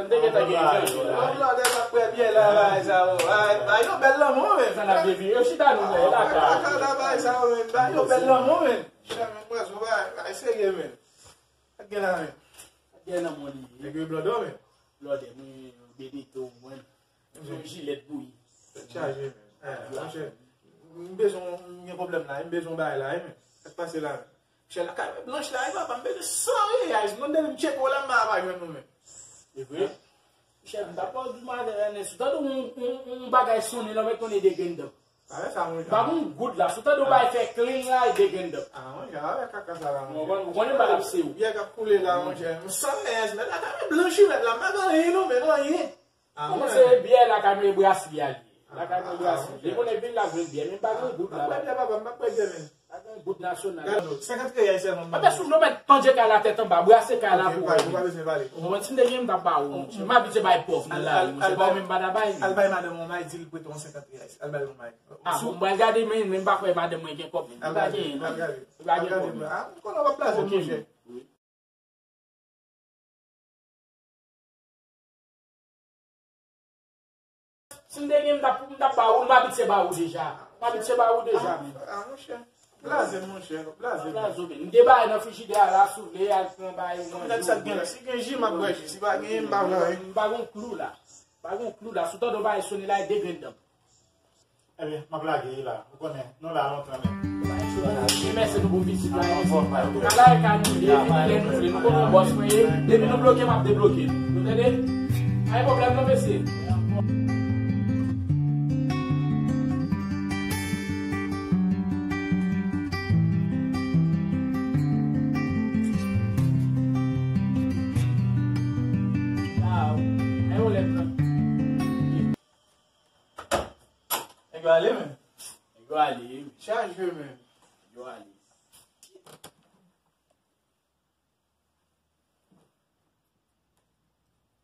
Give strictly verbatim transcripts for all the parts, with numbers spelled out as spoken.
Te gentan gen yon. Bon, blòdè, m ap bwè byè la, bagay sa yo. Bagay, bagay yo bèl lanmou, men. Sa n ap devye. Yo chita nou, men, la, ka. Bagay sa yo, men. Bagay yo bèl lanmou, men. Chè, men, mwen, sou bagay, bagay serye, men. Sa k gen la, men? Sa k gen nan mwen li ye? Nèg yo blòdè, men. Blòdè, mwen, Benito, mwen. Yon jilèt bouyi. Tèt chaje, men. Eh, monchè, m bezwen, m gen pwoblèm la, m bezwen bagay la, men. Sa k pase la, men? Monchè, lakay mwen blanch la, wi, papa, m bezwen san reyal. M konn depi m tcheke w la, m pa, pa jwenn ou, men. E vre? Monchè, m pa pral di maten, Ernest. Ou tande yon, yon, yon bagay sonnen la, mwen konnen de grenn dan. Pa fè sa, monchè. Pa gon goud la. Si w tande yon bagay fè kling la, e de grenn dan. Ah, monchè, pa fè kaka sa la, monchè. Ou konnen bagay se ou. Byè k ap koule la, monchè. M san reyal, men lakay mwen blanch, wi, mèt la, m pa gen anyen, non, men anyen. Ah, kòman se byè lakay mwen brasri a li ye. Lakay mwen brasri. Li konnen vil la jwenn byè, men pa gen goud la. M pa bwè byè, papa, m pa bwè byè, men. Pa gen goud nasyonal. Gade, senkant reyal sèlman. Papa, sou nou mèt pandye kay la tèt anba, brase kay la pou wè. Ou pa bezwen pale. Ou konprann, si m te gen, m t ap ba ou. M abitye bay pòv nan lari, monchè, pa ou menm pa ta bay. Al bay madanm ou may, di l prete w senkant reyal. Al bay l yon may. Ah, bon, m pral gade, men, men m pa kwè madanm mwen gen kòb, men. Li pa gen, li pa gen kòb, men. Ah, m konnen w ap blaze, monchè. Si m te gen, m t ap, m t ap ba ou, m abitye ba ou deja. M abitye ba ou deja, men. Ah, monchè. Blaze, monchè. Blaze, men. Blaze, men. M te bay nan frijidè a la, si w vle, al pran bay, manje. Nèg sa gen la. Si gen ji, m ap bwè ji. Si pa gen, m pa pran anyen. M pa gon klou la. Pa gon klou la. Si w tande yon bagay sonnen la, e de grenn dan. Ebyen, m ap lage la. Ou konnen, nou la lontan, men. Mèsi nou pou vizit la. Anfòm, anfòm. Kay la e kay nou ye, vini lè nou vle. Nou konnen bòs mwen ye. Depi nou bloke, m ap debloke. Nou tande? Pa gen pwoblèm non, mesye. Nèg yo ale, men. Nèg yo ale, men. Chaje, men. Nèg yo ale.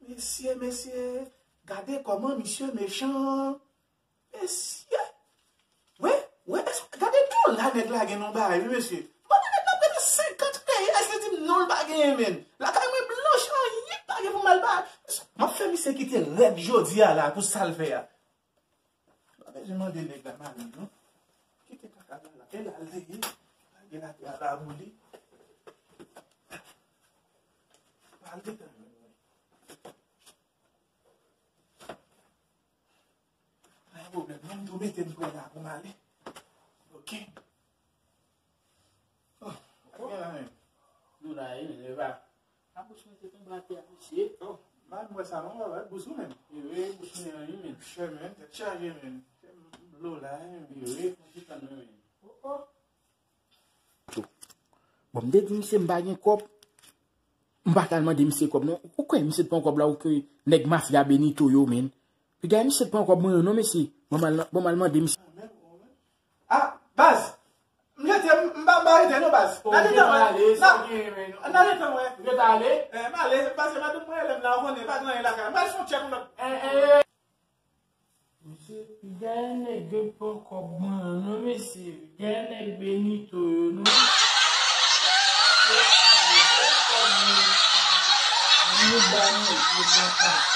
Mesye, mesye, gade kòman misye mechan. Mesye. Wi, wi, gade dola nèg la gen nan bagay, wi, mesye. Mwen, nèg la prete senkant reyal, li di m non, l pa genyen, men. Lakay mwen blanch, anyen pa gen pou m al bay. M ap fè misye kite rèd jodi a la pou sa l fè a. Pa bezwen mande nèg la mari non. Kite kaka la la. E la l te ye. Lage l atè a la pou li. Al detan. Pa gen pwoblèm non, m tou mete m prè la pou m ale. Ok. Oh, ok la menm. Nou la, wi, men, e pa. A bous mwen te tonbe atè a, mesye. Oh, pa mwen sa non, papa, bous ou menm. Wi, bous mwen an, wi, men. Chè, men, tèt chaje, men. Chè, m dlo la, wi, men. Wi, fon ti tann mwen, men. Oh, oh. Bon, m te di misye m pa gen kòb. M pa ka al mande misye kòb, non. Ou kwè misye t pran kòb la, ou kwè nèg mafya Benito yo, men. Piga misye t pran kòb mwen, non, mesye. Bon, m al, bon, m al mande misye. Ah, baz! M rete, m pa, m pa rete non, baz. N a letan wè. N a letan wè. Ou rete ale? Eh, m ale, pase madanm mwen rele m la, ou konnen, pa gen anyen lakay. M pral fè yon tchèk lòt. Eh, eh. Mesye, piga nèg yo pran kòb mwen an, non, mesye. Piga nèg Benito yo, non. Ann ba nèg yo pran kòb.